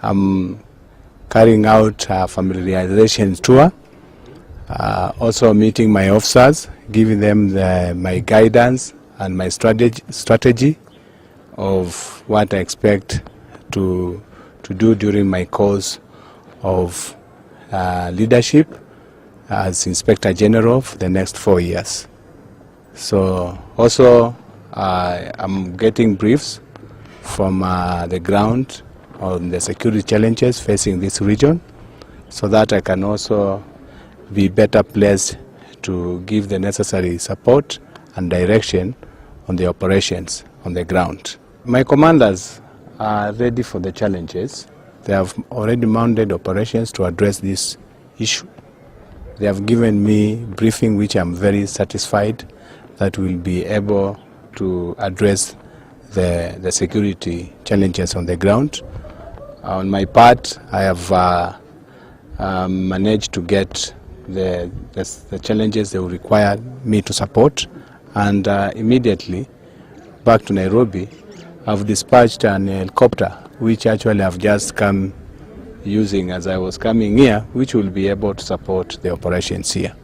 I'm carrying out a familiarization tour, also meeting my officers, giving them my guidance and my strategy of what I expect to do during my course of leadership as Inspector General for the next 4 years. So also I'm getting briefs from the ground on the security challenges facing this region, so that I can also be better placed to give the necessary support and direction on the operations on the ground. My commanders are ready for the challenges. They have already mounted operations to address this issue. They have given me briefing which I'm very satisfied that will be able to address the security challenges on the ground. On my part, I have managed to get the challenges they will require me to support, and immediately back to Nairobi, I've dispatched an helicopter which actually I've just come using as I was coming here, which will be able to support the operations here.